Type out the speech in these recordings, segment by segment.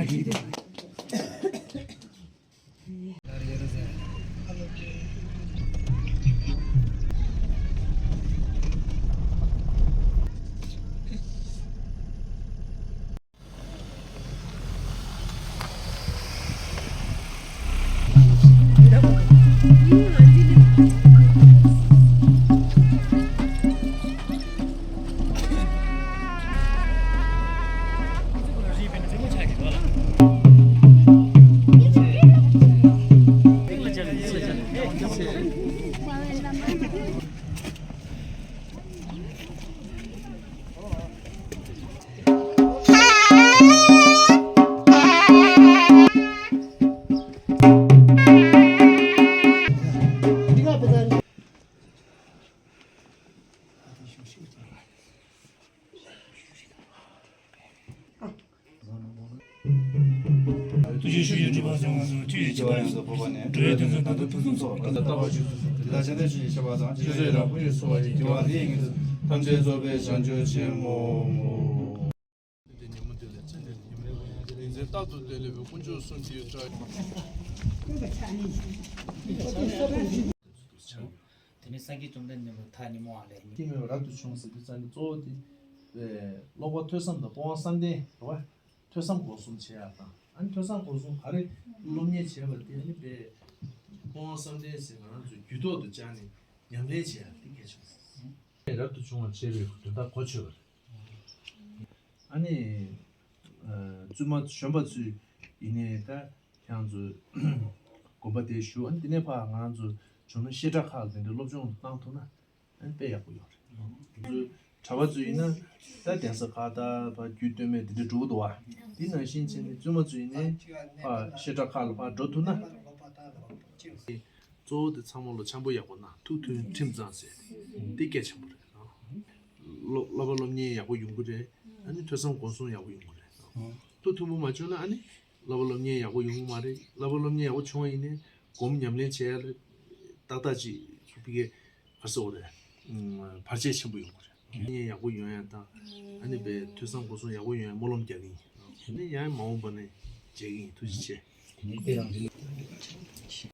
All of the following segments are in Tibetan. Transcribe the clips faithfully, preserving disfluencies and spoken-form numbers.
ཐུགས་རྗེ་ཆེ་ཞུ་རྒྱུ་ཡོད་པ་སོང་ང་ཚོ་ཐུགས་རྗེ་ཆེ་ཞུ་བ་ཡིན། འགྲོ་བའི་དོན་ཚན་ད་དུང་ཕུན་སུམ་ཚོགས་པ་ལྟ་བ་ཞུ་ཚུལ་དེ་དག་ཕྱག་ལེན་ཞུ་ཞེས་བྱ་བ་དང་། རྗེས་སུ་ཡི་རང་བུ་ཡི་འཚོ་བ་ཡི་དགེ་བ་ལྷའི་ཡིན་ཚུལ་ཐམས་ཅད་རྫོགས་པའི་བྱང་ཆུབ་ཆེན་མོ། ཉིན་མོ་འདི་ལ་ཚེ་འདིར་ཉིན་མོའི་དབང་ཡང་དེ་ལ་ཡིན་ཚེ་རྟག་ཏུ་བདེ་ལེགས་པའི་དཀོན་མཆོག་གསུམ་གྱི་གྲགས། དེ་ནས་སངས་རྒྱས་བཅོམ་ལྡན་འདས་མཐའ་ཉིན་མོ་བ་ལས། སྐྱེ་མེད་པ་རབ་ཏུ་བྱུང་ཟེར་དུས་ཙང་གི་གཙོ་བོ་དེ་ཀློག་པ་ཐོས་བསམ་དང་སྤོང་བ་བསམ་གཏན་རེད་བ། ཐོས་བསམ་སྒོམ་གསུམ་བྱེད་ཡག་དང་། ཨ་ནི་ཐོས་བསམ་སྒོམ་གསུམ་ག་རེ་སློབ་གཉེར་བྱས་པ་དེ་ཨ་ནི་དཔེ་སྤོང་བ་བསམ་གཏན་ཟེར་ང་རང་ཚོའི་རྒྱུད་ཐོག་ཏུ་བཅངས་ནས་ཉམས་ལེན་བྱེད་ཡག་དེ་གལ་ཆེན་པོ་རེད། རབ་ཏུ་བྱུང་བ་བྱེད་པའི་དོན་དག་གོ་ཆོད་པ་རེད། ཨ་ནི། བཙུན་མ་གཞོན་པ་ཚོས་ཡིན་ནའི་ད་ཁྱེད་རང་ཚོ་དགོན་པ་དེ་བཞུགས། ཨ་ནི་དེ་ནས་ཕར་ང་རང་ཚོ་བྱུང་ན་བཤད་གྲྭ་ཁག་ལ་དེ་འདྲའི་སློབ་སྦྱོང་བཏང་ཐུབ་ན་ཨ་ནི་དཔེ་ཡག་པོ་ཡོད་རེད། ང་ཚོ་གྲྭ་པ་ཚོ་ཡིན་ན་ད་གདན་ས་ཁག་ད་ཕར་རྒྱུད་སྟོད་སྨད་དེ་འདྲ་འགྲོ་གི་འདུག་བ། དེ་ནང་བཞིན་བྱས་ནས་བཙུན་མ་ཚོ་ཡིན་ནའི་ཕར་བཤད་གྲྭ་ཁག་ལ་ཕར་འགྲོ་ཐུབ་ན། གཙོ་བོ་དེ་ཚང་མ་ལ་འཆམ་པོ་ཡག་པོ་གནང་། ཐུགས་མཐུན་ཁྲིམས་གཙང་ཟེར་དེ་གལ་ཆེན་པོ་རེད། སློབ་སློབ་པ་སློབ་གཉེར་ཡག་པོ་ཡོང་གི་རེད། ཨ་ནི་ཐོས་བསམ་སྒོམ་གསུམ་ཡག་པོ་ཡོང་གི་རེད། ཐུགས་མཐུན་པོ་མ་བྱུང་ན་ཨ་ནི་སློབ་པ་སློབ་གཉེར་ཡག་པོ་ཡོང་གི་མ་རེད། སློབ་པ་སློབ་གཉེར་ཡག་པོ་བྱུང་བ་ཡིན་ནའི་སྒོམ་ཉམས་ལེན་བྱེད་ཡ་ལ་ཏག་ཏག་ཅིག་ཕ་གི་ག་རེ་ཟེར་དགོས་རེད། བར་ཆད་ཆེན་པོ་ཡོང་གི་རེད། ཉམས་ལེན་ཡག་པོ་ཡོང་ཡ་དང་ཨ་ནི་དཔེ་ཐོས་བསམ་སྒོམ་གསུམ་ཡག་པོ་ཡོང་ཡ་སྨོན་ལམ་རྒྱག་གི་ཡིན། ཨ་ནི་ཡང་མ་འོངས་པ་ནས་མཇལ་གི་ཡིན། ཐུགས་རྗེ་ཆེ།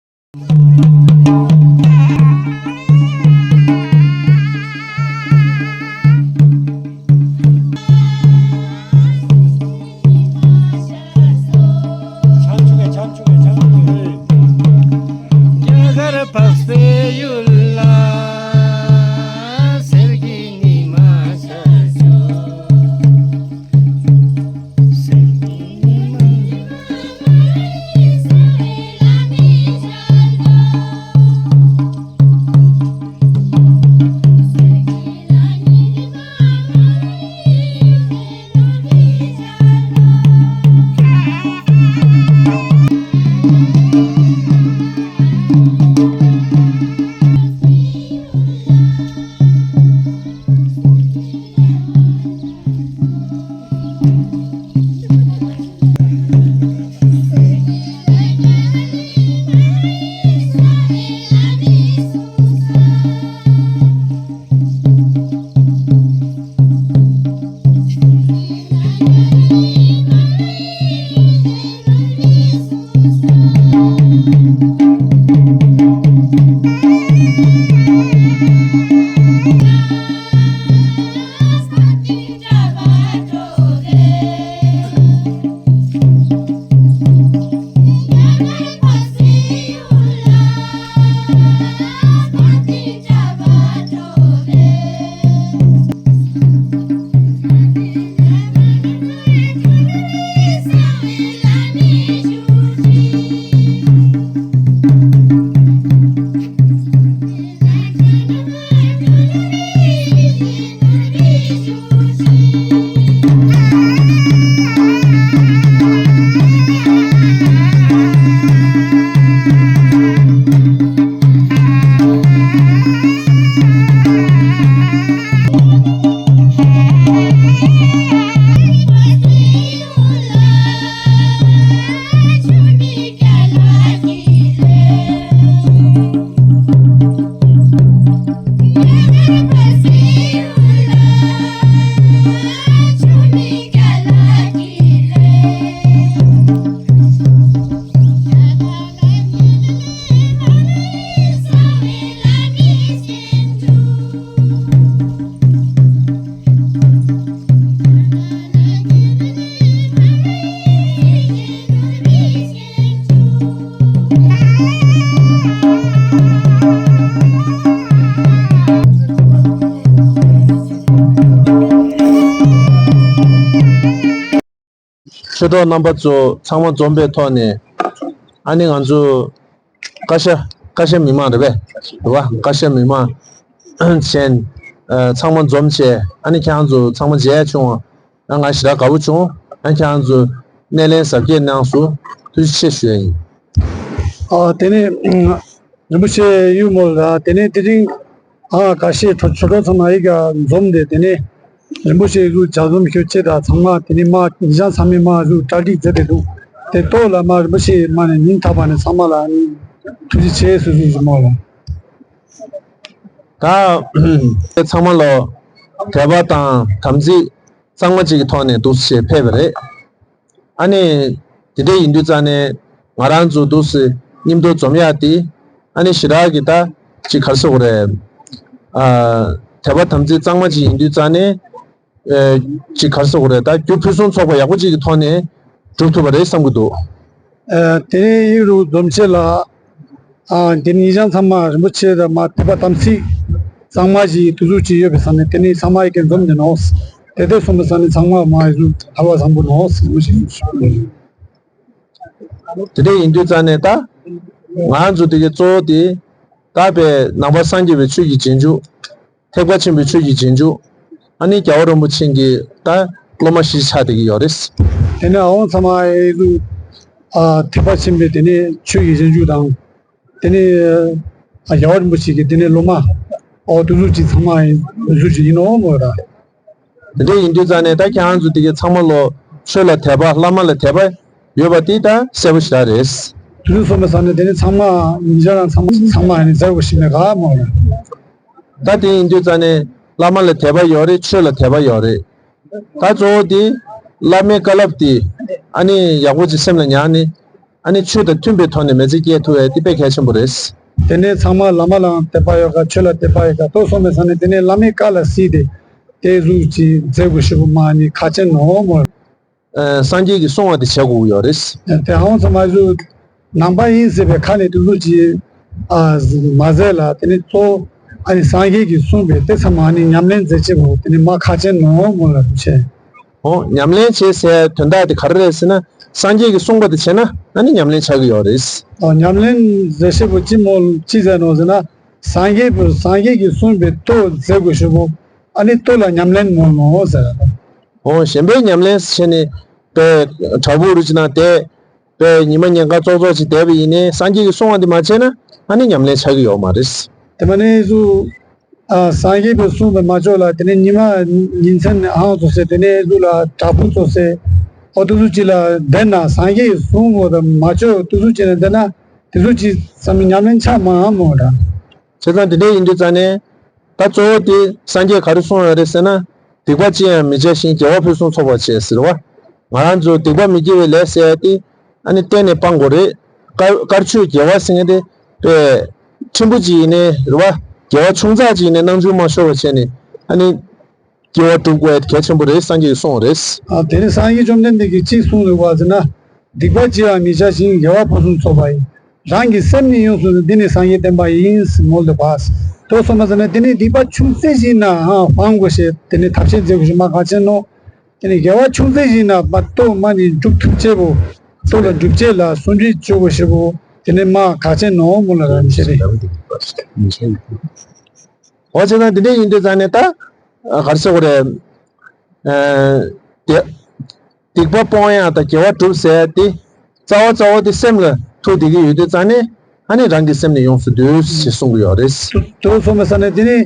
ཆོས་གྲོགས་རྣམ་པ་ཚོ་ཚང་མ་འཛོམས་པའི་ཐོག་ནས། ཨ་ནི་ང་ཚོ་ཀ་ཤ་ཀ་ཤ་མི་མང་རེད་པས། རེད་བ། ཀ་ཤ་མི་མང་གཞན་ཚང་མ་འཛོམས་བྱས། ཨ་ནི་ཁྱེད་རང་ཚོ་ཚང་མ་མཇལ་ཡ་བྱུང་བ། ང་ཞེ་དྲག་དགའ་པོ་བྱུང་། ཨ་ནི་ཁྱེད་རང་ཚོ་སྣེ་ལེན་གཟབ་རྒྱས་གནང་སོང་། ཐུགས་རྗེ་ཆེ་ཞུ་ཡ་ཡིན། ཨ། དེ་ནས་རིན་པོ་ཆེ་གཡུ་མོ་ལགས། དེ་ནས་དེ་རིང་ཨ་ཁ་ཤས་ཆོས་ཆོས་གྲོགས་ཚང་མ་ཡི་ག་འཛོམས་ཏེ། དེ་ནས་རིན་པོ་ཆེ་གཟུགས་ལྗགས་འཛོམས་ཞུ་ཆེད་དང་། ཚང་མ་དེ་ནས་མ་ཉི་ཤང་ཚང་མས་མ་གཟུགས་གྲ་སྒྲིག་མཛད་དེ་འདུག་དེ་ཐོག་ལ་མ་རིན་པོ་ཆེ་མ་ནས་སྙིང་ཐག་པ་ནས་ཚང་མ་ལ་ཐུགས་རྗེ་ཆེ་ཟེར་ཞུ་ཞུ་མོ་ལ། ད་ཚང་མ་ལོ་དད་པ་དང་དམ་ཚིག་གཙང་མ་གཅིག་གི་ཐོག་ནས་འདུག་སེ་ཕེབས་པ་རེད། ཨ་ནི་དེ་འདྲ་ཡིན་དུས་ཙང་ནས་ང་རང་ཚོ་འདུག་སེ་མཉམ་དུ་འཛོམས་ཡག་དེ། ཨ་ནི་ཞེ་དྲག་གི་ད་ཅིག་ག་རེ་ཟེར་དགོས་རེད། ཨ། དད་པ་དམ་ཚིག་གཙང་མ་ཅིག་ཡིན་དུས་ཙང་ནས། ཨ། ཅིག་ག་རེ་ཟེར་དགོས་རེད། ད་རྒྱུ་ཕུན་སུམ་ཚོགས་པ་ཡག་པོ་ཅིག་གི་ཐོག་ནས་སྒྲུབ་ཐུབ་པ་རེད་བསམ་གྱི་འདུག་ཨ། དེ་རིང་ཡིག་རུ་འཛོམས་ཆེད་ལ། ཨ། དེ་ནས་ཡིན་ཀྱང་ཚང་མ་རིན་པོ་ཆེ་དང་མ་དད་པ་དམ་ཚིག་གཙང་མ་ཞིག་དུས་ཚོད་ཅིག་ཡོད་པའི་ས་ནས། དེ་ནས་ཚང་མ་ཡི་གེ་འཛོམས་ནས་ནོག་དེ་དེ་སོང་པའི་ས་ནས་ཚང་མ་མ་ཡི་ཟུ་ཧ་བ་བཟང་པོ་ནོག་ཟེར་མོ་ཞིག་ཞུ། དེ་འདྲ་ཡིན་དུས་ཙང་ནས་ད་ང་ཚོ་དེ་གའི་གཙོ་བོ་དེ་ད་པའི་ནང་པ་སངས་རྒྱས་པའི་ཆོས་ཀྱི་རྗེས་འཇུག་ཐེག་པ་ཆེན་པོའི་ཆོས་ཀྱི་རྗེས་འཇུག་ཨ་ནི་རྒྱལ་བ་རིན་པོ་ཆེ་གི་ད་སློབ་མ་གཞིས་ཆགས་བསྡད་ཀྱི་ཡོད་རེད། དེ་ནས་ཨ་ཝང་ཚང་མ་ཨེ་ཟུ་ཨ་ཐེག་པ་ཆེན་པོའི་དེ་ནས་ཆོས་ཀྱི་རྗེས་འཇུག་དང་། དེ་ནས་ཨ་རྒྱལ་བ་རིན་པོ་ཆེ་གི་དེ་ནས་སློབ་མ་ཨོ་དུ་ཟུ་ཅིག་ཚང་མ་ཨེ་ཟུ་ཅིག་ཡིན་ནོ་མོ་ར། དེ་འདྲ་ཡིན་དུས་ཙང་ནས་ད་ཁྱེད་རང་ཚོ་དེ་གའི་ཚང་མ་ལོ་ཆོས་ལ་དད་པ་བླ་མ་ལ་དད་པ་ཡོད་པ་དེ་ད་གསལ་པོ་ཞེ་དྲག་རེད། དུ་ཟུ་སོང་པའི་ས་ནས་དེ་ནས་ཚང་མ་ཉིན་ཞག་རང་ཚང་མ་ཚང་མ་ཨ་ནི་མཛད་དགོས་ཤེས་མེད་ག་མོ་ར། ད་དེ་ཡིན་དུས་ཙང་ནས་བླ་མ་ལ་དད་པ་ཡོད་རེད། ཆོས་ལ་དད་པ་ཡོད་རེད། ད་གཙོ་བོ་དེ་བླ་མའི་བཀའ་སློབ་དེ་ཨ་ནི་ཡག་པོ་ཅིག་སེམས་ལ་ཉར་ནས། ཨ་ནི་ཆོས་དང་མཐུན་པའི་ཐོག་ནས་མི་ཚེ་སྐྱེལ་ཐུབ་ཡ་དེ་དཔེ་གལ་ཆེན་པོ་རེད། དེ་ནས་ཚང་མ་བླ་མ་ལའང་དད་པ་ཡོད་ག་ཆོས་ལ་དད་པ་ཡོད་ག་ཏོ་སོང་པའི་ས་ནས་དེ་ནས་བླ་མའི་བཀའ་ལ་གཟིགས་ཏེ་དེ་ཟུག་ཅིག་མཛད་དགོས་ཞེ་པོ་མ་ནི་ཁ་ཆེན་ནོ་མོ། ཨ། སངས་རྒྱས་ཀྱིས་གསུང་བ་དེ་བྱེད་དགོས་ཀྱི་ཡོད་རེད། དེ་ཧང་ཚང་མ་ཟུ་ནང་པ་ཡིན་ཟེར་བའི་ཁ་ནས་དུ་ཟུ་ཅིག་ཨ་མ་ཟེར་ལ། དེ་ནས་གཙོ་ཨ་ནི་སངས་རྒྱས་ཀྱིས་གསུངས་པའི་དེ་ཚང་མ་ཨ་ནི་ཉམས་ལེན་མཛད་ཅེས་པོ་དེ་ནི་མ་ཁ་ཆེན་ནོ་མོ་ལ་རུ་ཆེ། ཨོ། ཉམས་ལེན་བྱེད་ཟེར་དོན་དག་དེ་ག་རེ་རེད་ཟེར་ན། སངས་རྒྱས་ཀྱིས་གསུངས་པ་དེ་བྱས་ན་ཨ་ནི་ཉམས་ལེན་ཆགས་ཀྱི་ཡོད་རེད། ཨོ། ཉམས་ལེན་ཟེར་ཤེས་པོ་ཅི་མོ་ཅི་ཟེར་ནོ་ཟེར་ན། སངས་རྒྱས་པོ་སངས་རྒྱས་ཀྱིས་གསུངས་པའི་ཐོག་མཛད་དགོས་ཤེས་པོ་ཨ་ནི་ཐོག་ལ་ཉམས་ལེན་མོ་ནོ་ཟེར། ཨོ། གཞན་པའི་ཉམས་ལེན་བྱས་ནས་པའི་བྲག་ཕུག་རུ་ཅི་ན་དེ། པའི་ཉི་མ་ཉིན་གང་ཙོག་ཙོག་ཅིག་བསྡད་པ་ཡིན་ནའི་སངས་རྒྱས་ཀྱིས་གསུངས་པ་འདི་མ་བྱས་ན་ཨ་ནི་ཉམས་ལེན་ཆགས་ཀྱི་ཡོད་མ་རེད། དེ་མ་ནས་སུ་ཨ་སངས་རྒྱས་པའི་གསུངས་པའི་མ་ལྕོགས་ལ་དེ་ནས་ཉི་མ་ཉིན་མཚན་ཨང་ཙོག་ཟེར། དེ་ནས་སུ་ལ་བྲག་ཕུག་ཙོག་ཟེར། ཨོ་དུ་སུ་ཅི་ལ་བསྡད་ན་སངས་རྒྱས་ཀྱིས་གསུངས་པ་དང་མ་ལྕོགས་དུ་སུ་ཅི་ལ་བསྡད་ན་དེ་སུ་ཅི་ཙམ་ཉམས་ལེན་ཆགས་མ་མོ་འདྲ། བྱས་ཙང་དེ་འདྲ་ཡིན་དུས་ཙང་ནས། ད་གཙོ་བོ་དེ་སངས་རྒྱས་ག་རེ་གསུངས་ཡོད་རེད་ཟེར་ན། སྡིག་པ་ཅི་ཡང་མི་བྱ་ཞིང་། དགེ་བ་ཕུན་སུམ་ཚོགས་པར་བྱེད་ཟེར་བ། ང་རང་ཚོ་སྡིག་པ་མི་དགེ་བའི་ལས་ཟེར་ཡ་དེ་ཨ་ནི་གཏན་ནས་སྤང་དགོས་རེད། དཀར་དཀར་ཆོས་དགེ་བ་ཟེར་མཁན་དེ་དཔེ་ཕྲན་བུ་ཅིག་ཡིན་ནའི་རེད་བ། དགེ་བ་ཆུང་ཙག་ཅིག་ཡིན་ནའི་སྣང་ཆུང་མ་ཤོར་བ་བྱས་ནས་ཨ་ནི་དགེ་བ་སྒྲུབ་དགོས་ཡ་དེ་གལ་ཆེན་པོ་རེད། སངས་རྒྱས་ཀྱིས་གསུངས་པ་རེད། ཨ་དེ་ནི་སངས་རྒྱས་བཅོམ་ལྡན་འདས་ཀྱིས་གཅིག་གསུངས་འདུག་པ་ཟེར་ན། སྡིག་པ་ཅི་ཡང་མི་བྱ་ཞིང་། དགེ་བ་ཕུན་སུམ་ཚོགས་པ་ཡི། རང་གི་སེམས་ནི་ཡོངས་སུ་འདི་ནི་སངས་རྒྱས་བསྟན་པ་ཡིན། མོལ་དུ་བ། དོ་སོ་མ་ཟ་ན་དེ་ནི་སྡིག་པ་ཆུང་ཙེ་ཞིག་ན་སྤང་དགོས་ཤེས་དེ་ནི་ཐབས་ཤེས་མཛད་དགོས་ཤེས་མ་ག་ཆེན་ནོ། དེ་ནི་དགེ་བ་ཆུང་ཙེ་ཞིག་ན་མ་གཏོགས་མ་ནི་སྒྲུབ་ཐུབ་ཅེས་པོ། གཏོ་ལ་སྒྲུབ་ཅེས་ལ་སུན་འབྲེལ་བཅོ་དགོས་ཤེས་པོ་དེ་ནི་མ་ག་ཆེན་ནོ་མོལ་ལ་རམ་ཤེས་རེད། འོ་བྱས་ཙང་དེ་འདྲ་ཡིན་དུས་ཙང་ནས་ད་ག་རེ་ཟེར་དགོས་རེད། ཨ་དེ། སྡིག་པ་སྤོང་ཡག་དང་དགེ་བ་སྒྲུབ་ཟེར་ཡག་དེ། རྩ་བ་རྩ་བ་དེ་སེམས་ལ་ཐུག་བསྡད་ཀྱི་ཡོད་དུས་ཙང་ནས་ཨ་ནི་རང་གི་སེམས་ནི་ཡོངས་སུ་འདུལ་ཞེས་གསུང་གི་ཡོད་རེད། དུ་དུ་སོང་པའི་ས་ནས་དེ་ནི་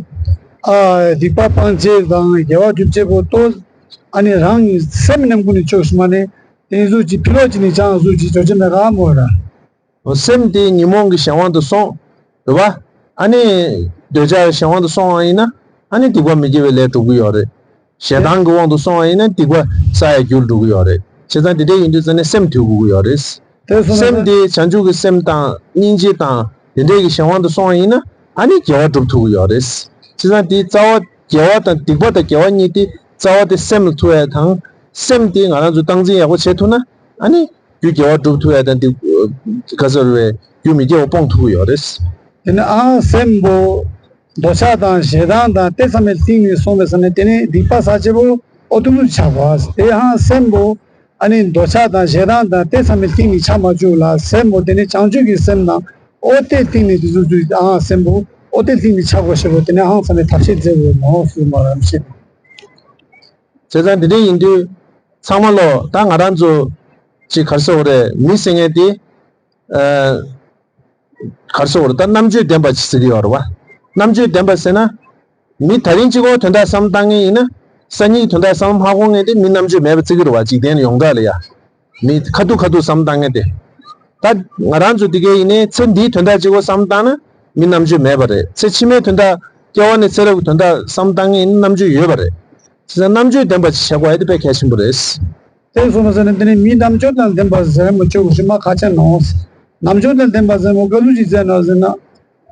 ཨ་སྡིག་པ་སྤང་བྱེད་དང་དགེ་བ་སྒྲུབ་བྱེད་པོ་ཏོ། ཨ་ནི་རང་གི་སེམས་ནམ་ཀུན་ནས་ཆོག་ཤི་མ་ནས་དེ་ཟུག་ཅིག་ཕི་ལོག་ཅིག་ནས་ཅང་ཟུག་ཅིག་ཅོ་ཅེ་མེད་ག་མོ་ར། སེམས་དེ་ཉོན་མོངས་ཀྱི་གཞན་དབང་དུ་སོང་། རེད་བ། ཨ་ནི། འདོད་ཆགས་ཀྱི་གཞན་དབང་དུ་སོང་བ་ཡིན་ན། ཨ་ནི་སྡིག་པ་མི་དགེ་བའི་ལས་སྒྲུབ་ཀྱི་ཡོད་རེད། ཞེ་སྡང་གི་དབང་དུ་སོང་བ་ཡིན་ན་སྡིག་པ་བསགས་ཡ་རྒྱུར་འགྲོ་གི་ཡོད་རེད། བྱས་ཙང་དེ་འདྲ་ཡིན་དུས་ཙང་ནས་སེམས་དུལ་དགོས་ཀྱི་ཡོད་རེད། དེ་སོང་ན་སེམས་དེ་བྱང་ཆུབ་ཀྱི་སེམས་དང་སྙིང་རྗེ་དང་དེ་འདྲའི་གི་གཞན་དབང་དུ་སོང་བ་ཡིན་ན་ཨ་ནི་དགེ་བ་སྒྲུབ་ཐུབ་ཀྱི་ཡོད་རེད། བྱས་ཙང་དེའི་རྩ་བ་དགེ་བ་དང་སྡིག་པ་དང་དགེ་བ་གཉིས་དེ་རྩ་བ་དེ་སེམས་ལ་ཐུག་ཡ་དང་། སེམས་དེ་ང་རང་ཚོ་སྟངས་འཛིན་ཡག་པོ་བྱེད་ཐུབ་ན་ཨ་ནི། རྒྱུ་དགེ་བ་སྒྲུབ་ཐུབ་ཡ་དང་འདི། ག་ཟེར་བའི་རྒྱུ་མི་དགེ་བ་སྤོང་ཐུབ་ཀྱི་ཡོད་རེད། དེ་ནི་ཨང་སེམས་པོ། འདོད་ཆགས་དང་ཞེ་སྡང་དང་དེ་ཚང་མའི་སྟེང་ནས་སོང་བའི་ས་ནས་དེ་ནི་སྡིག་པ་བསགས་བྱེད་པོ་ཨོ་ཏུ་ལུ་ཆགས་པ་དེ་ཨང་སེམས་པོ། ཨ་ནི་འདོད་ཆགས་དང་ཞེ་སྡང་དང་དེ་ཚང་མའི་སྟེང་ནས་ཆགས་མ་བཅུག་ལ། སེམས་པོ་དེ་ནི་བྱང་ཆུབ་ཀྱི་སེམས་དང་། ཨོ་དེ་སྟེང་ནས་དེ་ཚོ་ཚོ་ཨང་སེམས་པོ་ཨོ་དེ་སྟེང་ནས་ཆགས་དགོས་ཞེས་པོ་དེ་ནི་ཨང་ཚང་མས་ཐབས་ཤེས་མཛད་དགོས་མ་འོང་གསུངས་པ་རང་བཤད། བྱས་ཙང་འདི་འདྲ་ཡིན་དུས་ཚང་མ་ལོ་ད་ང་རང་ཚོ་ཅིག་ག་རེ་ཟེར་དགོས་རེད། མི་ཟེར་མཁན་དེ་ཨ་ག་རེ་ཟེར་དགོས་རེད། ད་རྣམ་དཔྱོད་ལྡན་པ་ཅིག་ཟེར་གྱི་ཡོད་རེད་བ། རྣམ་དཔྱོད་ལྡན་པ་ཟེར་ན། མི་ད་རིང་གཅིག་པོ་དོན་དག་བསམ་བློ་བཏང་མཁན་ཡིན་ན། སང་ཉིན་དོན་དག་བསམ་བློ་མ་འཁོར་མཁན་དེ་མི་རྣམ་དཔྱོད་མེད་པ་བརྩི་གི་རེད་བ། འཇིག་རྟེན་ཡོངས་གྲགས་ལ་ཡ། མི་ཁ་ཐུག་ཁ་ཐུག་བསམ་བློ་བཏང་མཁན་དེ། ད་ང་རང་ཚོ་འདི་གའི་ཡིན་ནའི་ཚེ་འདིའི་དོན་དག་གཅིག་པོ་བསམ་བློ་བཏང་ན་མི་རྣམ་དཔྱོད་མེད་པ་རེད། ཚེ་ཕྱི་མའི་དོན་དག་སྐྱེ་བ་ནས་ཚེ་རབས་ཀྱི་དོན་དག་བསམ་བློ་བཏང་མཁན་ཡིན་ན་རྣམ་དཔྱོད་ཡོད་པ་རེད། བྱས་ཙང་རྣམ་དཔྱོད་ལྡན་པ་ཞིག་བྱེད་དགོས་ཡ་དེ་དཔེ་གལ་ཆེན་པོ་རེད། དེ་སོང་བ་ཟེར་ན་དེ་ནི་མི་རྣམ་དཔྱོད་དང་ལྡན་པ་ཟེར་མོ་ཆོག་གི་ཞིག་མ་ཁ་ཆེ་ནོ། རྣམ་དཔྱོད་དང་ལྡན་པ་ཟེར་མོ་ག་ལུགས་ཅིག་ཟེར་ནོ་ཟེར་ན།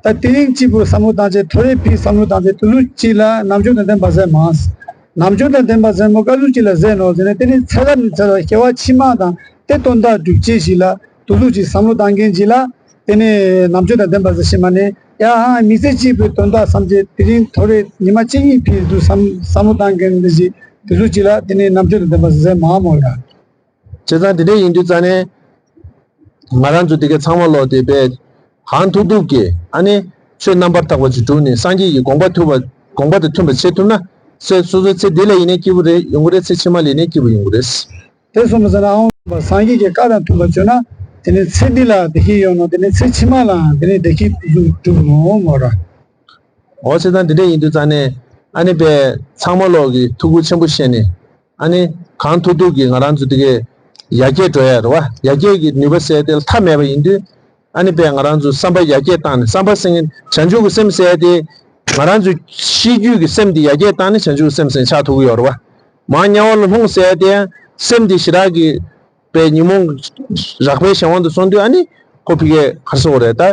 ད་དེ་རིང་གཅིག་པུ་བསམ་བློ་བཏང་བྱས་ཐོ་རེ་ཕི་བསམ་བློ་བཏང་བྱས་དུ་ལུགས་གཅིག་ལ་རྣམ་དཔྱོད་དང་ལྡན་པ་ཟེར་མ། རྣམ་དཔྱོད་དང་ལྡན་པ་ཟེར་མོ་ག་ལུགས་གཅིག་ལ་ཟེར་ནོ་ཟེར་ན་དེ་ནི་ཚེ་རབས་ནས་ཚེ་རབས་སྐྱེ་བ་ཕྱི་མ་དང་དེ་དོན་དག་སྒྲུབ་བྱེད་ཞིག་ལ་དུ་ལུགས་ཀྱི་བསམ་བློ་བཏང་མཁན་ཅིག་ལ། དེ་ནས་རྣམ་དཔྱོད་དང་ལྡན་པ་ཟེར་ཤེས་མ་ནས་ཡ་ཧང་མི་ཚེ་གཅིག་པུའི་དོན་དག་བསམ་སྟེ་དེ་རིང་ཐོ་རེ་ཉི་མ་གཅིག་གཉིས་ཕྱིན་དུ་བསམ་བསམ་བློ་བཏང་མཁན་འདི་ཞིག་དེ་ཚོ་གཅིག་ལ་དེ་ནས་རྣམ་དཔྱོད་དང་ལྡན་པ་ཟེར་མ་མོ་ལ། བྱས་ཙང་དེ་འདྲ་ཡིན་དུས་ཙང་ནས་ང་རང་ཚོ་དེ་གའི་ཚང་མ་ལོག་དེ་པས་གང་ཐུབ་ཐུབ་ཀྱིས་ཨ་ནི་ཆོས་རྣམ་པར་དག་པ་ཅིག་བསྒྲུབས་ནས་སངས་རྒྱས་ཀྱི་དགོངས་པ་ཐུབ་པ་དགོངས་པ་དང་མཐུན་པ་བྱེད་ཐུབ་ན་ཚེ་སོ་སོའི་ཚེ་འདི་ལ་ཡིན་ནའི་སྐྱིད་པོ་རེད་ཡོང་གི་རེད། ཚེ་ཕྱི་མ་ལ་ཡིན་ནའི་སྐྱིད་པོ་ཡོང་གི་རེད། དེ་སོང་བ་ཟེར་ན་ཨང་སངས་རྒྱས་ཀྱི་བཀའ་དང་མཐུན་པར་བྱོས་ན་དེ་ནི་ཚེ་འདི་ལ་བདེ་སྐྱིད་ཡོང་ནོ། དེ་ནི་ཚེ་ཕྱི་མ་ལའང་དེ་ནི་བདེ་སྐྱིད་འགྲུབ་ནོ་མོ་ར། འོ་བྱས་ཙང་འདི་འདྲ་ཡིན་དུས་ཙང་ནས་ཨ་ནི་པས་ཚང་མ་ལོག་གི་ཐུགས་ཁུར་ཆེན་པོ་བཞེས་ནས་ཨ་ནི་གང་ཐུབ་ཐུབ་ཀྱིས་ང་རང་ཚོ་འདི་གའི་ཡར་རྒྱས་འགྲོ་ཡ་རེད་བ། ཡར་རྒྱས་ཀྱི་ནུས་པ་ཟེར་དེ་ལ་མཐའ་མེད་པ་ཡིན་དུས་ཨ་ནི་པས་ང་རང་ཚོ་བསམ་པ་ཡར་རྒྱས་བཏང་ནས་བསམ་པ་ཟེར་མཁན་བྱང་ཆུབ་ཀྱི་སེམས་ཟེར་དེ་ང་རང་ཚོ་ཤེས་རྒྱུད་ཀྱི་སེམས་དེ་ཡར་རྒྱས་བཏང་ནས་བྱང་ཆུབ་ཀྱི་སེམས་ཟེར་ཆགས་ཐུབ་ཀྱི་ཡོད་རེད་བ། མར་དམྱལ་བ་ལ་ལྷུང་ཟེར་དེ་ཡང་སེམས་དེ་ཞེ་དྲག་གི་པའི་ཉོན་མོངས་རགས་པའི་གཞན་དབང་དུ་སོང་དུས་ཨ་ནི་ཁོ་ཕི་གའི་ག་རེ་ཟེར་དགོས་རེད། ད་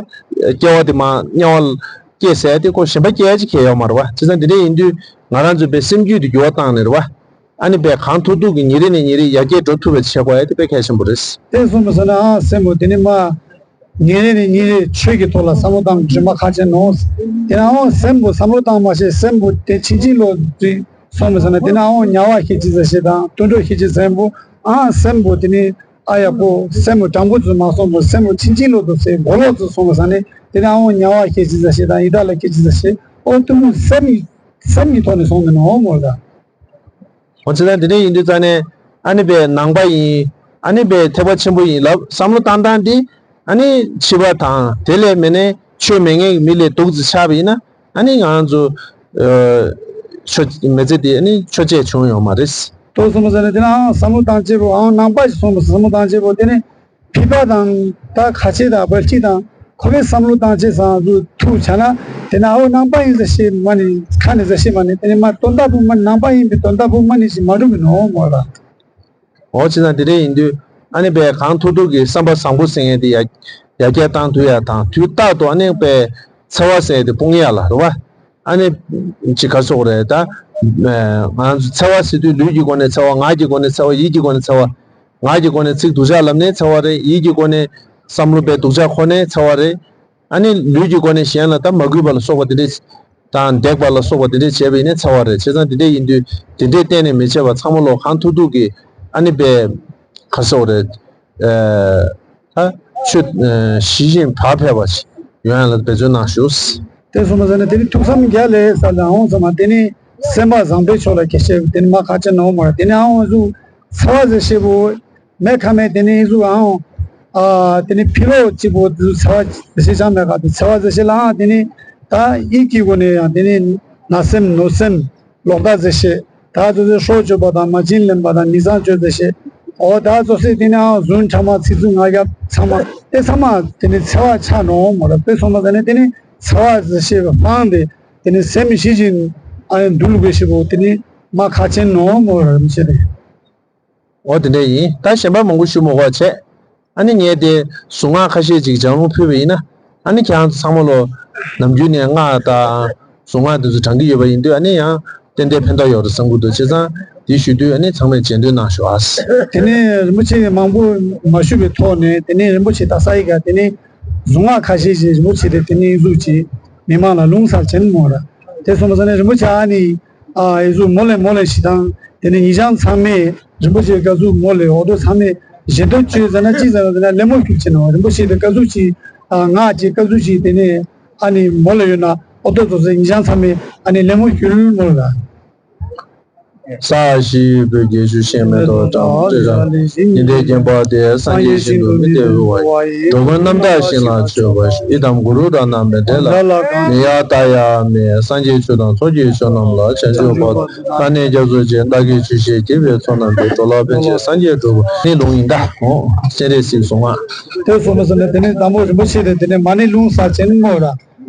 སྐྱེ་བ་དེ་མར་དམྱལ་བ་ལ་སྐྱེས་ཟེར་དེ་ཁོ་གཞན་པ་སྐྱེ་ཡ་ཅིག་གལ་ཡོད་མ་རེད་བ། བྱས་ཙང་དེ་འདྲ་ཡིན་དུས་ང་རང་ཚོའི་པའི་སེམས་རྒྱུད་དེ་འགྱུར་བ་བཏང་ནས་རེད་བ། ཨ་ནི་པའི་གང་ཐུབ་ཐུབ་ཀྱིས་ཉིན་རེ་ནས་ཉིན་རེ་ཡར་རྒྱས་འགྲོ་ཐུབ་པ་བྱེད་དགོས་ཡ་དེ་དཔེ་གལ་ཆེན་པོ་རེད། དེ་སོང་བ་ཟེར་ན་ཨ་སེམས་པོ་དེ་ནི་མ། ཉིན་རེ་ནས་ཉིན་རེ་ཆོས་ཀྱི་ཐོག་ལ་བསམ་བློ་བཏང་རྒྱུ་མ་ཁག་ཆེ་ནོ། དེ་ནའང་སེམས་པོ་བསམ་བློ་བཏང་མ་ཤེས་སེམས་པོ་དེ་ཕྱིན་ཅི་ལོག་དུ་སོང་མི་སོང་ན་དེ་ནའང་དམྱལ་བ་ཤེས་ཀྱི་ཟ་ཤེས་དང་དུད་འགྲོ་ཤེས་ཀྱི་སེམས་པོ་ཨང་སེམས་པོ་དེ་ནི་ཨ་ཡག་པོ་སེམས་པོ་དྲང་པོ་ཚུ་མ་སོང་པོ་སེམས་པོ་ཕྱིན་ཅི་ལོག་ཏུ་སེ་མགོ་ལོག་ཚུ་སོང་མི་སོང་ནས་དེ་ནའང་དམྱལ་བ་ཤེས་ཀྱི་ཟ་ཤེས་དང་ཡི་དྭགས་ལ་ཤེས་ཀྱི་ཟ་ཤེས་ཨོ་ཐུ་མོ་སེམས་སེམས་ཀྱི་ཐོག་ནས་སོང་མི་ནོ་མོ་ལ། འོ་བྱས་ཙང་དེ་འདྲ་ཡིན་དུས་ཙང་ནས་ཨ་ནི་པའི་ནང་པ་ཡིན། ཨ་ནི་པའི་ཐེག་པ་ཆེན་པོ་ཡིན་ལབ་བསམ་བློ་བཏང་སྟངས་འདི་ཨ་ནི་ཕྱི་པ་དང་དེ་ལས་མེད་ནས་ཆོས་མེད་མཁན་གྱི་མི་ལས་སྡུག་ཙམ་ཆགས་པ་ཡིན་ན་ཨ་ནི་ང་རང་ཚོ་ཆོས་མི་ཚེ་འདི་ཨ་ནི་ཆོས་བྱེད་བྱུང་ཡོང་མ་རེད། ཏོག་ཙམ་ཟེར་ན་དེ་ནའང་བསམ་བློ་བཏང་བྱེད་པོ་ཨང་ནང་པ་ཞིག་སོང་བ་བསམ་བློ་བཏང་བྱེད་པོ་དེ་ནི། ཕི་པ་དང་ད་ཁ་ཆེ་དང་བལ་ཆི་དང་ཁོ་པའི་བསམ་བློ་བཏང་ཆེ་སང་རུ་ཐུག་བྱ་ན་དེ་ན་ཨོ་ནང་པ་ཡིན་ཟེར་ཤེས་མ་ནི་ཁ་ནས་ཟེར་ཤེས་མ་ནི་དེ་ནི་མ་དོན་དག་པོ་མ་ནང་པ་ཡིན་པའི་དོན་དག་པོ་མ་ནི་ཞིག་མ་འགྲུབ་མི་ནོ་མོ་ལ། འོ་ཅི་ན་དེ་འདྲ་ཡིན་དུས་ཨ་ནི་པའི་གང་ཐུབ་ཐུབ་ཀྱི་བསམ་པ་བཟང་པོ་ཟེར་མཁན་དེ་ཡ་ཡར་རྒྱས་བཏང་ཐུབ་ཡ་དང་དུས་རྟག་ཏུ་ཨ་ནི་པའི་འཚེ་བ་ཟེར་དེ་སྤོང་ཡ་ལ་རེད་བ། ཨ་ནི་ཅི་ག་སོགས་རེད་ད། ང་ཚོ་འཚེ་བ་ཟེར་དུས་ལུས་ཀྱི་སྒོ་ནས་འཚེ་བ་ངག་གི་སྒོ་ནས་འཚེ་བ་ཡིད་ཀྱི་སྒོ་ནས་འཚེ་བ། ངག་གི་སྒོ་ནས་ཚིག་སྡུག་ཅག་ལབ་ནས་འཚེ་བ་རེད། ཡིད་ཀྱི་སྒོ་ནས་བསམ་བློ་པའི་སྡུག་ཅག་འཁོར་ནས་འཚེ་བ་རེད། ཨ་ནི་ལུས་ཀྱི་སྒོ་ནས་གཞན་ལ་ད་མ་གུས་པ་ལ་སོགས་པ་དེ་འདྲས་དང་འདེགས་པ་ལ་སོགས་པ་དེ་འདྲས་བྱས་པ་ཡིན་ནའི་འཚེ་བ་རེད། བྱས་ཙང་དེ་འདྲས་ཡིན་དུས་དེ་འདྲས་གཏན་ནས་མི་བྱེད་པ་ཚང་མ་ལོ་གང་ཐུབ་ཐུབ་ཀྱིས་ཨ་ནི་པའི་ག་སོགས་རེད། ད་ཆོས་ཞི་ཞིང་བག་ཕེབས་པ་ཞིག་ཡོང་ཡ་ལ་འབད་བརྩོན་གནང་ཞུ། དེ་སོང་མ་ཟེར་ན་དེ་ནི་ཐུགས་བསམ་རྒྱ་ལས་ས་ལ་འོང་ཙམ་མ་དེ་ནི་སེམས་པ་བཟང་པོའི་ཕྱོགས་ལ་སྐྱེ་ཤེས་དེ་ནི་མ་ཁ་ཆེ་ནོ་མ་ར་དེ་ནི་ཨ་འོང་ཟུག་འཚེ་བ་ཟེར་ཤེས་པོ་མེད་ཁ་མེད་དེ་ནི་ཟུག་ཨ་འོང་ཨ་དེ་ནི་ཕི་ལོག་གཅིག་པོ་འཚེ་བ་ཟེར་ཤེས་ཅང་མེད་ཁ་དུ་འཚེ་བ་ཟེར་ཤེས་ལ་ཨ་དེ་ནི་ད་ཡིད་ཀྱི་སྒོ་ནས་ཡང་དེ་ནི་ན་སེམས་ནོར་སེམས། ལོག་ལྟ་ཟེར་ཤེས། ད་ཚོ་ཚོས་སྲོག་གཅོད་པ་དང་མ་བྱིན་ལེན་པ་དང་ཉེས་ཚང་གཅོད་ཟེར་ཤེས། འོ་ད་ཚོ་སྲིད་དེ་ནའང་རྫུན་ཕྲ་མ་ཚིག་རྩུབ་ངག་རྒྱབ་ཚང་མ་དེ་ཚང་མ་དེ་ནི་འཚེ་བ་ཆགས་ནོ་མོ་ར་དཔེ་སོང་མ་ཟ་ནས་དེ་ནི་འཚེ་བ་ཟེར་ཤེས་པ་སྤངས་ཏེ་དེ་ནི་སེམས་ཤེས་བཞིན་ཨ་ཡང་འདུལ་དགོས་ཤེས་པོ་དེ་ནི་མ་ཁ་ཆེན་ནོ་མོ་ར་མི་ཤེས་ཏེ། འོ་དེ་འདྲ་ཡིན། ད་གཞན་པ་མང་པོ་ཞུ་མི་དགོས་བྱས། ཨ་ནི་ངས་དེ་གཟུངས་སྔགས་ཁ་ཤས་ཅིག་སྦྱང་ལུང་ཕུལ་བ་ཡིན་ན། ཨ་ནི་ཁྱེད་རང་ཚོ་ཚང་མ་ལོ་ནམ་རྒྱུན་ནས་སྔགས་དང་གཟུངས་སྔགས་དེ་ཚོ་བགྲང་གི་ཡོད་པ་ཡིན་དུས་ཨ་ནི་ཡང་ཏན་ཏན་ཕན་ཐོགས་ཡོད་རེད་བསམ་གྱི་འདུག་བྱས་ཙང་དེ་ཞུ་དུས་ཨ་ནི་ཚང་མས་རྗེས་ཟློས་གནང་ཤོག་ཨ། དེ་ནས་རིན་པོ་ཆེ་མང་པོ་མ་ཞུས་པའི་ཐོག་ནས་དེ་ནས་རིན་པོ་ཆེ་ད་ས་ཡི་ག་དེ་ནས་གཟུངས་སྔགས་ཁ་ཤས་ཤིག་རིན་པོ་ཆེ་དེ་དེ་ནས་གཟུགས་ཀྱི་མི་མང་ལ་ལུང་ཚར་ཆེན་མོ་ར་དེ་སོང་མ་ཟ་ནས་རིན་པོ་ཆེ་ཨ་ནི་ཨ་ཡི་གཟུགས་མོ་ལས་མོ་ལས་ཤི་དང་། དེ་ནས་ཉི་ཞང་ཚང་མས་རིན་པོ་ཆེའི་བཀའ་ཟུར་མོལ་ལེ། འོ་དོ་ཚང་མས་ཞལ་འདོན་བཅོས་ཟེར་ན་ཅི་ཟེར་ན་ཟེར་ན་ལད་མོ་ཞུ་ཅེས་ནོ། རིན་པོ་ཆེ་དེ་བཀའ་ཟུར་ཅིག་ཨ་ང་ཅིག་བཀའ་ཟུར་ཅིག་དེ་ནས་ཨ་ནི་མོལ་ལེ་ཡོད་ན་འོ་དོ་ཚོ་ཟེར་ཉི་ཞང་ཚང་མས་ཨ་ནི་ལད་མོ་ཞུ་མོལ་ལ། ས་ཞི་བོད་ཀྱི་ཞུ་ཤེས་མེ་ཏོག་བཀྲ་ཤིས་རང་ཉི་ཟླའི་རྒྱན་པ་དེ་སངས་རྒྱས་ཞིང་དུ་མི་སྟེར་བའི་འགྲོ་མགོན་རྣམ་དག་ཞིང་ལ་མཆོད་པ་ཞུ། ཡི་དམ་གུ་རུ་རཏྣ་མནྟྲེ་ལ་མི་ཡ་ཏ་ཡ་མེ། སངས་རྒྱས་ཆོས་དང་ཚོགས་ཀྱི་མཆོག་རྣམས་ལ། བྱང་ཆུབ་བར་དུ་བཀའ་ནི་སྐྱབས་སུ་མཆི། བདག་གིས་ཆོས་བཤད་བགྱིས་པའི་ཚོགས་རྣམས་ཀྱིས། འགྲོ་ལ་ཕན་ཕྱིར་སངས་རྒྱས་འགྲུབ་པ། ནི་ལུང་ཡིན་ད། འོ་སྤྱན་རས་གཟིགས་གསུང་ང་། དེ་སོང་པ་ཟེར་ནས་དེ་ནས་དང་པོ་རིན་པོ་ཆེ་དེ་དེ་ནས་མ་ཎི་ལུང་ས་ཆེན་མོ་ར།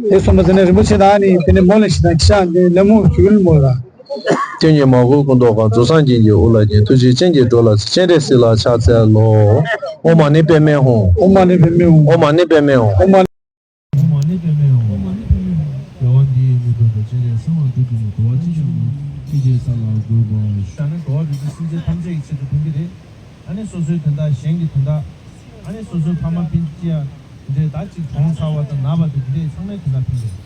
དེ་སོང་པ་ཟེར་ནས་རིན་པོ་ཆེ་དང་ནི་དེ་ནས་མོ་ལ་ཞིག་དང་ཁྱི་ཤ་འདི་ལད་མོ་ཞུ་མོལ་ལ། ཐོད་སྙེད་མ་གོས་སྐུ་མདོག་དཀར། རྫོགས་སངས་རྒྱས་ཀྱི་དབུ་ལ་བརྒྱན། ཐུགས་རྗེའི་སྤྱན་གྱིས་འགྲོ་ལ་གཟིགས། སྤྱན་རས་གཟིགས་ལ་ཕྱག་འཚལ་ལོ། ཨོཾ་མ་ཎི་པདྨེ་ཧཱུྃ། ཨོཾ་མ་ཎི་པདྨེ་ཧཱུྃ། ཨོཾ་མ་ཎི་པདྨེ་ཧཱུྃ། ཨོཾ་མ་ཎི་པདྨེ་ཧཱུྃ། ཨོཾ་མ་ཎི་པདྨེ་ཧཱུྃ། རྒྱལ་བ་འདིའི་མིག་ཏོ་འགྲོ་ཅན་རེ་གསང་བ་སྤྲུལ་སྐུ་མོ་དུ་བ་ཅི་ཞུ་མོ་ཐུགས་རྗེའི་ས་ལ་འགོད་པ་ཞུ། ཨ་ནི་འགྲོ་བ་རིགས་དྲུག་སེམས་ཅན་ཐམས་ཅད་ཀྱི་ཆེད་དུ་ཕན་གྱི་རེད། ཨ་ནི་སོ་སོའི་དོན་དག་གཞན་གྱི་དོན་དག་ཨ་ནི་སོ་སོའི་ཕ་མ་སྤུན་མཆེད་དེ་འདྲས་ད་ཅིག་གྲོངས་ཚར་བ་དང་ན་བ་དང་དེ་འདྲས་ཚང་མའི་དོན་དག་ཕན་གྱི་རེད།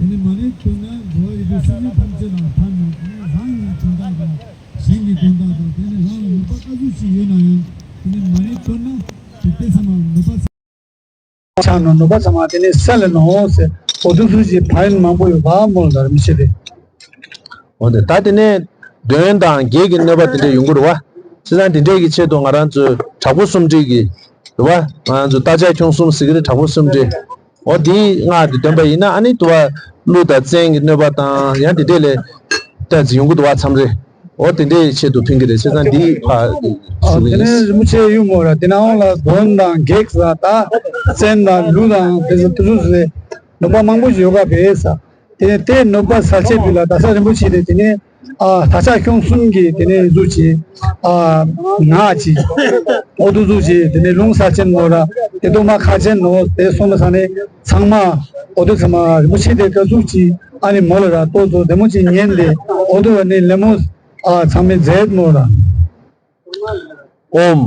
དེ་ནས་མ་ཎི་བཏོན་ན་འགྲོ་བ་རིགས་དྲུག་སེམས་ཅན་ཐམས་ཅད་ལ་ཕན་ནོ། དེ་ནས་རང་གི་དོན་དག་དང་གཞན་གྱི་དོན་དག་དང་དེ་ནས་རང་ལ་ནུས་པ་ག་ཚོད་ཅིག་ཡོད་ན་ཡང་དེ་ནས་མ་ཎི་བཏོན་ན་དེ་དེ་ཚང་མ་ནུས་པ་ཆགས་ནོ། ནུས་པ་ཚང་མ་དེ་ནས་སེལ་ནོ་ཟེར། འོ་དུ་ཚུལ་གྱི་ཕན་མང་པོ་ཡོད་པ་མོལ་ལ་མི་ཤེས་ཏེ། འོ་དེ་ད་དེ་ནས་གདོན་དང་བགེགས་ཀྱི་གནོད་པ་དེ་འདྲས་ཡོང་གི་རེད་བ། བྱས་ཙང་དེ་འདྲས་ཀྱི་ཆེད་དུ་ང་རང་ཚོས་དྲག་པོ་གསུམ་སྒྲིལ་གྱི་རེད་བ། ང་རང་ཚོ་རྟ་ལྕག་ཁྱུང་གསུམ་ཟེར་གྱི་རེད། དྲག་པོ་གསུམ་སྒྲིལ། འོ་དེའི་སྔགས་དེ་འདོན་པ་ཡིན་ན་ཨ་ནི་དུ་བ་ཀླུ་དང་བཙན་གྱི་གནོད་པ་དང་ཡང་དེ་འདྲས་ལས་ཏོག་ཙམ་ཡོང་གི་འདུག་བ། མཚམས་རེ། འོ་དེ་འདྲའི་ཆེད་དུ་ཕན་གྱི་རེད། བྱས་ཙང་འདི་ཕར་ཨ་ཞུ་གི་དེ་ཡིན། ནས་རིན་པོ་ཆེ་ཡུལ་མོ་ར་དེ་ནའང་ལ་གདོན་དང་བགེགས་ལ་ད་བཙན་དང་ཀླུ་དང་དེ་ཚོ་དེ་ཚོ་ཟེར་ནུས་པ་མང་པོ་ཞིག་ཡོད་པ་བས་ས། དེ་ནས་དེ་ནུས་པ་ས་ཆེ་བུ་ལ་ད་ས་རིན་པོ་ཆེ་དེ་དེ་ནས་ཨ་ད་ཆ་ཁྱུང་གསུམ་གྱི་དེ་ནས་གཟུགས་ཀྱི་ཨ་ངག་ཀྱི་འོ་དུ་གཟུགས་ཀྱི་དེ་ནས་ལུང་ས་ཆེན་མོ་ར་དེ་དུ་མ་ཁ་ཆེན་ནོ་དེ་སོང་ན་ས་ནས་ཚང་མ་འོ་དུ་ཚང་མ་རིན་པོ་ཆེ་དེ་ག་གཟུགས་ཀྱི་ཨ་ནི་མོ་ལ་ར་ཏོ་ཚོ་བདེ་མོ་ཅིག་ཉན་ཏེ་འོ་དུ་བ་ནི་ལེ་མོ། ཨ་ཚང་མས་མཛད་མོ་ལ། ཨོཾ།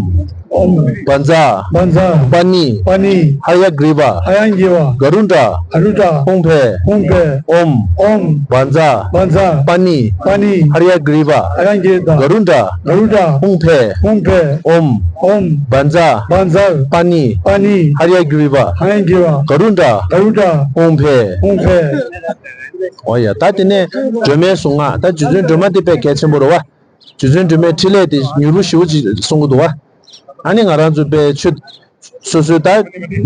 ཨོཾ། བཛྲ། བཛྲ། པཱ་ཎི། པཱ་ཎི། ཧ་ཡ་གྲྀ་པ། ཧ་ཡ་གྲྀ་པ། ག་རུ་ཌ། ག་རུ་ཌ། ཧཱུྃ་ཕཊ། ཧཱུྃ་ཕཊ། ཨོཾ། ཨོཾ། བཛྲ། བཛྲ། པཱ་ཎི། པཱ་ཎི། ཧ་ཡ་གྲྀ་པ། ཧ་ཡ་གྲྀ་པ། ག་རུ་ཌ། ག་རུ་ཌ། ཧཱུྃ་ཕཊ། ཧཱུྃ་ཕཊ། ཨོཾ། ཨོཾ། བཛྲ། བཛྲ། པཱ་ཎི། པཱ་ཎི། ཧ་ཡ་གྲྀ་པ། ཧ་ཡ་གྲྀ་པ། ག་རུ་ཌ། ག་རུ་ཌ། ཧཱུྃ་ཕཊ། ཧཱུྃ་ཕཊ། འོ་ཡ་ད་དེ་ནས་སྒྲོལ་མའི་གཟུངས་སྔགས། ད་རྗེ་བཙུན་སྒྲོལ་མ་དེ་དཔེ་གལ་ཆེན་པོ་རེད་བ། རྗེ་བཙུན་སྒྲོལ་མའི་ཕྲིན་ལས་དེ་མྱུར་པོ་ཞེ་པོ་ཅིག་གསུང་གི་འདུག་བ། ཨ་ནི་ང་རང་ཚོ་དཔེ་ཆོས་སོ་སོའི་ད་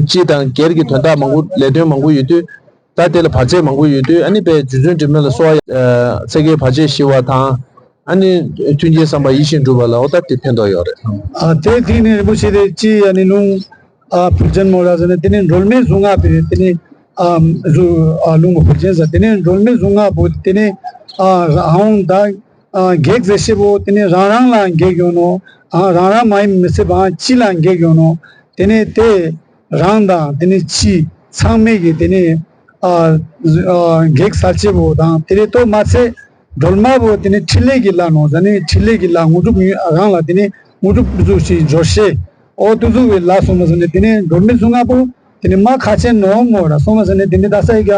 སྤྱི་དང་སྒེར་གྱི་དོན་དག་མང་པོ་ལས་དོན་མང་པོ་ཡོད་དུས་ད་དེ་ལ་བར་ཆད་མང་པོ་ཡོད་དུས་ཨ་ནི་དཔེ་རྗེ་བཙུན་སྒྲོལ་མ་ལ་གསོལ་བ་ཚེ་གའི་བར་ཆད་ཞི་བ་དང་ཨ་ནི་མཐུན་རྐྱེན་བསམ་པ་ཡིད་བཞིན་འགྲུབ་པ་ལ་འོ་ད་དེ་ཕན་ཐོགས་ཡོད་རེད། ཨ་དེ་ཐིག་ནས་རིན་པོ་ཆེ་དེ་ཅི་ཨ་ནི་ལུང་ཨ་ཕུར་ཅན་མོ་ར་ཟེར་ནས་དེ་ནས་སྒྲོལ་མའི་གཟུངས་སྔགས་པས་དེ་ནས་ཨ་གཟུ་ཨ་ལུང་གི་ཕུར་ཅན་ཟེར་དེ་ནས་སྒྲོལ་མའི་གཟུངས་སྔགས་པོ་དེ་ནས་ཨ་རང་ད། ཨ་བགེགས་ཟེར་ཤེས་པོ་དེ་ནས་རང་རང་ལ་བགེགས་ཡོང་ནོ། ཨ་རང་རང་མ་ཡིན་མི་སྲིད་པའང་སྤྱི་ལ་བགེགས་ཡོང་ནོ། དེ་ནས་དེ་རང་དང་དེ་ནས་སྤྱི་ཚང་མས་ཀྱི་དེ་ནས་ཨ་ཨ་བགེགས་ཟ་བྱེད་པོ་དང་དེ་ནས་ཏོ་མ་ཚད་སྒྲོལ་མ་པོ་དེ་ནས་ཕྲིན་ལས་ཀྱི་ལྷ་ནོ་ཟ་ནས་ཕྲིན་ལས་ཀྱི་ལྷ་དངོས་གྲུབ་རང་ལ་དེ་ནས་དངོས་གྲུབ་གཟུགས་ཤིག་འབྱོར་ཤེས། ཨོ་ཏུ་གཟུགས་པའི་ལྷ་སོང་མ་ཟ་ནས་དེ་ནས་སྒྲོལ་མའི་གཟུངས་སྔགས་པོ། དེ་ནས་མ་ཁ་ཆེན་ནོ་མོ་ར་སོང་བ་ཟེར་ནས་དེ་ནས་ད་ས་ཡི་ག་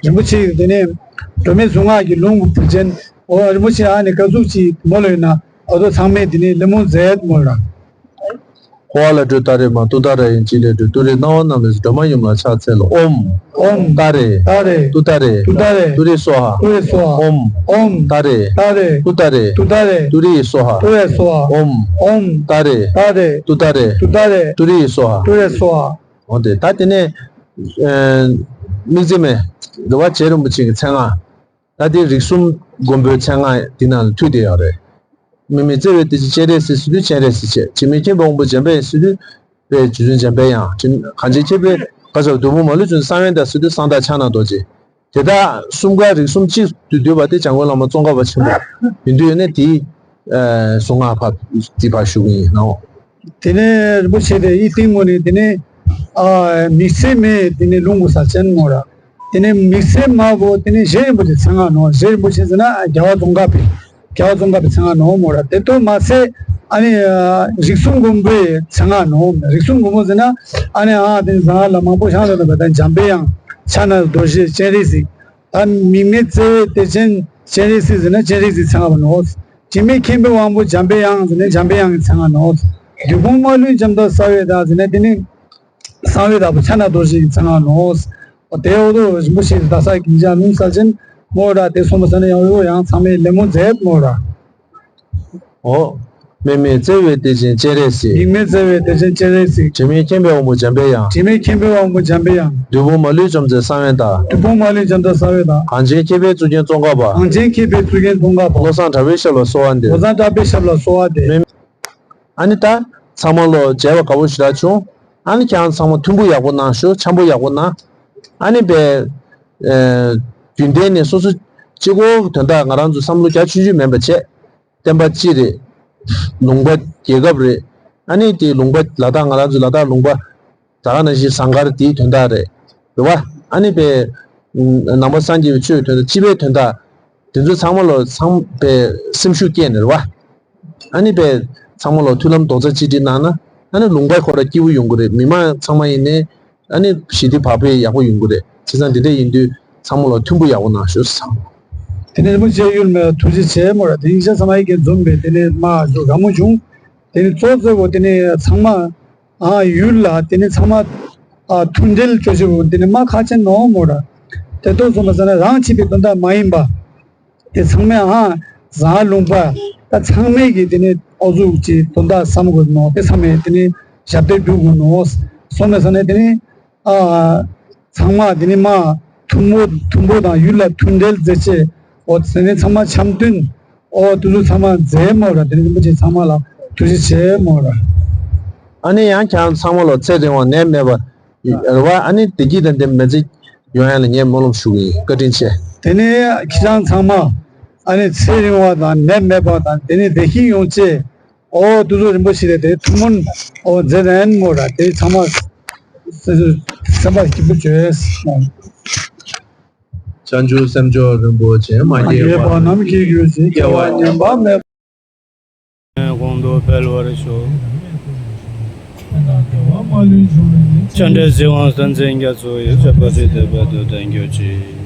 རིན་པོ་ཆེ་ཡི་དེ་ནས་སྒྲོལ་མའི་གཟུངས་སྔགས་ཀྱི་ལུང་གི་ཕུར་ཅན་ཨོ་རིན་པོ་ཆེ་ཨ་ནི་ག་ཟུག་ཅིག་མོ་ལ་ཡོད་ན་ཨོ་དོ་ཚང་མས་དེ་ནས་ལེ་མོ་མཛད་མོ་ར། ཧོ་ཨ་ལ་ཏྲུ་ཏཱ་རེ་མ་ཏུཏྟཱ་ར་ཡིན་ཅི་ལས་སྒྲུབ། ཏུ་རེ་སྣང་བ་རྣམས་ལས་སུ་སྒྲོལ་མ་ཡུམ་ལ་ཕྱག་འཚལ་ལོ། ཨོཾ། ཨོཾ། ཏཱ་རེ། ཏཱ་རེ། ཏུཏྟཱ་རེ། ཏུཏྟཱ་རེ། ཏུ་རེ་སྭཱ་ཧཱ། ཏུ་རེ་སྭཱ་ཧཱ། ཨོཾ། ཨོཾ། ཏཱ་རེ། ཏཱ་རེ། ཏུཏྟཱ་རེ། ཏུཏྟཱ་རེ། ཏུ་རེ་སྭཱ་ཧཱ། ཏུ་རེ་སྭཱ་ཧཱ། ཨོཾ། ཨོཾ། ཏཱ་རེ། ཏཱ་རེ། ཏུཏྟཱ་རེ། ཏུཏྟཱ་རེ། ཏུ་རེ་སྭཱ་ཧཱ། ཏུ་རེ་སྭཱ་ཧཱ། འོ་དེ་ད་དེ་ནས་ཨ་དམིགས་བརྩེ་མེད་རེ་བ་རྗེ་རིན་པོ་ཆེ་གི་མཚན་སྔགས། ད་དེ་རིགས་གསུམ་མགོན་པོའི་མཚན་སྔགས་འདི་ནང་ལ་ཐུག་བསྡད་ཡོད་རེད། དམིགས་མེད་བརྩེ་བའི་གཏེར་ཆེན་སྤྱན་རས་གཟིགས་ཟེར་དུས་སྤྱན་རས་གཟིགས་བྱས། འཇིགས་མེད་མཁྱེན་པ་དབང་པོ་འཇམ་དཔལ་དབྱངས་ཟེར་དུས་དཔལ་རྗེ་བཙུན་འཇམ་དཔལ་དབྱངས། གངས་ཅན་མཁྱེན་པའི་བཀའ་ཁྱབ་བདུད་དཔུང་མ་ལུས་ཀུན། གསང་བའི་བདག་ཟེར་དུས་གསང་བདག་ཕྱག་ན་རྡོ་རྗེ། དེ་དག་གསུམ་ཀ་རིགས་གསུམ་གཅིག་ཏུ་འདུས་པ་དེ་འཇམ་མགོན་བླ་མ་ཙོང་ཁ་པ་ཆེན་པོ་ཡིན་དུས་ནས་དེའི་གཟུངས་སྔགས་ཕར་འདི་ཕར་ཞུ་གི་ཡིན་ནོ། དེ་ནས་རིན་པོ་ཆེ་དེ་ཡིད་བརྟན་ངོ་ནས་དེ་ནས་ཨ་དམིགས་བརྩེ་མེད་དེ་ནས་ལུང་གི་ས་ཆེན་མོ་ར། དེ་ནས་དམིགས་བརྩེ་མ་བོ་དེ་ནས་རྗེ་རིན་པོ་ཆེ་མཚན་སྔགས་ནོ། རྗེ་རིན་པོ་ཆེ་ཟེར་ན་རྒྱལ་བ་ཙོང་ཁ་པའི་རྒྱལ་བ་ཙོང་ཁ་པའི་མཚན་སྔགས་ནོ་མོ་ར། དེ་ལྟོ་མ་ཟད་ཨ་ནི་རིགས་གསུམ་མགོན་པོའི་མཚན་སྔགས་ནོ། རིགས་གསུམ་མགོན་པོ་ཟེར་ན་ཨ་ནི་ཨ་དེ་ནས་ཟ་ལ་མང་པོ་ཤང་ལ་ན་བ་དང་འཇམ་དཔལ་དབྱངས་ཕྱག་ན་རྡོ་རྗེ་སྤྱན་རས་གཟིགས། ད་དམིགས་མེད་བརྩེ་བའི་གཏེར་ཆེན་སྤྱན་རས་གཟིགས་ཟེར་ན་སྤྱན་རས་གཟིགས་མཚན་སྔགས་པ་ནོ། དྲི་མེད་མཁྱེན་པའི་དབང་པོ་འཇམ་པའི་དབྱངས་ཟེར་ནས་འཇམ་པའི་དབྱངས་ཀྱི་མཚན་སྔགས་ནོ། བདུད་དཔུང་མ་ལུས་འཇོམས་དང་གསང་བའི་བདག་ཟེར་ནས་དེ་ནི་གསང་བའི་བདག་པོ་ཕྱག་ན་རྡོ་རྗེ་ཡི་མཚན་སྔགས་ནོ། དེ་འོ་དུ་རིན་པོ་ཆེ་ཟླ་ས་གིན་ཅང་ལུང་ས་ཅན་མོ་ར་དེ་སོང་པ་ས་ནས་ཡང་འོ་ཡང་ཚང་མས་ལད་མོ་མཛད་མོ་ར། འོ། དམིགས་མེད་བརྩེ་བའི་གཏེར་ཆེན་སྤྱན་རས་གཟིགས། དམིགས་མེད་བརྩེ་བའི་གཏེར་ཆེན་སྤྱན་རས་གཟིགས། དྲི་མེད་མཁྱེན་པའི་དབང་པོ་འཇམ་པའི་དབྱངས། དྲི་མེད་མཁྱེན་པའི་དབང་པོ་འཇམ་པའི་དབྱངས། བདུད་དཔུང་མ་ལུས་འཇོམས་མཛད་གསང་བའི་བདག། བདུད་དཔུང་མ་ལུས་འཇོམས་མཛད་གསང་བའི་བདག། གངས་ཅན་མཁས་པའི་གཙུག་རྒྱན་ཙོང་ཁ་པ། གངས་ཅན་མཁས་པའི་གཙུག་རྒྱན་ཙོང་ཁ་པ། བློ་བཟང་གྲགས་པའི་ཞབས་ལ་གསོལ་བ་འདེབས། བློ་བཟང་གྲགས་པའི་ཞབས་ལ་གསོལ་བ་འདེབས། ཨ་ནི་ད། ཚང་མ་ལོ་མཇལ་བ་དགའ་པོ་ཞེ་དྲག་བྱུང་། ཨ་ནི་ཁྱེད་རང་ཚང་མ་མཐུན་པོ་ཡག་པོ་གནང་ཤོག་འཆམ་པོ་ཡག་པོ་གནང་། ཨ་ནི་པའི། ཨེ། རྒྱུན་ལྡན་ནས་སོ་སོ་གཅིག་པོ་དོན་དག་ང་རང་ཚོ་བསམ་བློ་རྒྱ་ཆུང་ཆུང་མིན་པ་བྱས། བསྟན་པ་སྤྱི་རེད། ལུང་པ་རྒྱལ་ཁབ་རེད། ཨ་ནི་དེ་ལུང་པ་ལ་དྭགས་ང་རང་ཚོ་ལ་དྭགས་ལུང་པ། ད་ག་ནང་བཞིན་ཟངས་དཀར་དེའི་དོན་དག་རེད། རེད་བ། ཨ་ནི་པའི། ནང་པ་སངས་རྒྱས་པའི་ཆོས་ཀྱི་དོན་དག་སྤྱི་པའི་དོན་དག་དེ་ཚོ་ཚང་མ་ལ་ཚང་པའི་སེམས་ཤུགས་སྐྱེས་ནས་རེད་བ། ཨ་ནི་པའི་ཚང་མ་ལ་མཐུན་ལམ་རྡོག་རྩ་གཅིག་སྒྲིལ་གནང་ན་ཨ་ནི་ལུང་པ་ཁོ་ར་སྐྱིད་པོ་ཡོང་གི་རེད། མི་མང་ཚང་མ་ཡིན་ནའི་ཨ་ནི་ཞི་བདེ་བག་ཕེབས་ཡག་པོ་ཡོང་གི་རེད། བྱས་ཙང་འདི་འདྲ་ཡིན་དུས་ཚང་མ་ལ་མཐུན་པོ་ཡག་པོ་གནང་ཞུ་ཟེར། དེ་ནས་རིན་པོ་ཆེ་ཡུལ་མེད་ཐུགས་རྗེ་ཆེ་མོ་ར། དེ་ཡིན་ཤ་ཚང་མ་ཡི་གེ་འཛོམས་པས་དེ་ནས་མ་ཞུ་དགའ་མོ་བྱུང་། དེ་ནས་གཙོ་གཙོ་བོ་དེ་ནས་ཚང་མ་ཨ་ཡུལ་ལ་དེ་ནས་ཚང་མ་ཨ་མཐུན་འབྲེལ་བཅོ་ཞིབ་དེ་ནས་མ་ཁ་ཆེ་ནོ་མོ་ར། དེ་ཏོག་ཙམ་པ་ཟེར་ན་རང་བྱེད་པའི་དོན་དག་མ་ཡིན་པ། དེ་ཚང་མས་ཨ་ཟ་ལུང་པ་ད་ཚང་མས་ཀྱི་དེ་ནས་ཨོ་ཟུག་ཅིག་དོན་དག་བསམ་དགོས་ནོ། དེ་ཚང་མས་དེ་ནས་ཞབས་འདེགས་སྒྲུབ་དགོས་ནོ། སོང་ནས་ས་ནས་དེ་ནས་ཨ་ཚང་མ་དེ་ནས་མ་མཐུན་པོ་མཐུན་པོ་དང་ཡུལ་ལ་མཐུན་འབྲེལ་མཛད་ཆེད་འོ་དེ་ནས་ཚང་མ་འཆམ་མཐུན་འོ་དེ་ཚོ་ཚང་མ་མཛད་མོ་ར། དེ་ནས་རིན་པོ་ཆེ་ཚང་མ་ལ་ཐུགས་རྗེ་ཆེ་མོ་ར། ཨ་ནི་ཡང་ཁྱེད་རང་ཚང་མ་ལ་ཚེ་རིང་བ་ནད་མེད་པ་རེད་བ། ཨ་ནི་བདེ་སྐྱིད་དང་ལྡན་མི་ཚེ་ཡོང་ཡ་ལ་ངས་སྨོན་ལམ་ཞུ་གི་ཡིན། བཀའ་དྲིན་ཆེ། དེ་ནས་ཁྱེད་རང་ཚང་མ་ཨ་ནི་ཚེ་རིང་བ་དང་ནད་མེད་པ་དང་དེ་ནས་བདེ་སྐྱིད་ཡོང་ཆེད་ཨོ་དུ་ཚོ་རིན་པོ་ཆེ་རེད་དེ་ཐུགས་སྨོན་ཨོ་མཛད་རན་མོ་ར། དེ་ཚང་མ་སེམས་པ་སྐྱིད་པོ་བྱོས། བྱང་ཆུབ་སེམས་མཆོག་རིན་པོ་ཆེ། མ་སྐྱེས་པ་རྣམས་སྐྱེ་གྱུར་ཅིག་སྐྱེ་བ་ཉམས་པ་མེད། གོང་དུ་འཕེལ་བར་ཤོག་སྤྱན་རས་གཟིགས་དབང་བསྟན་འཛིན་རྒྱ་མཚོ་ཡི། མཛད་པ་འདི་དེ་བར་དུ་བརྟན་གྱུར་ཅིག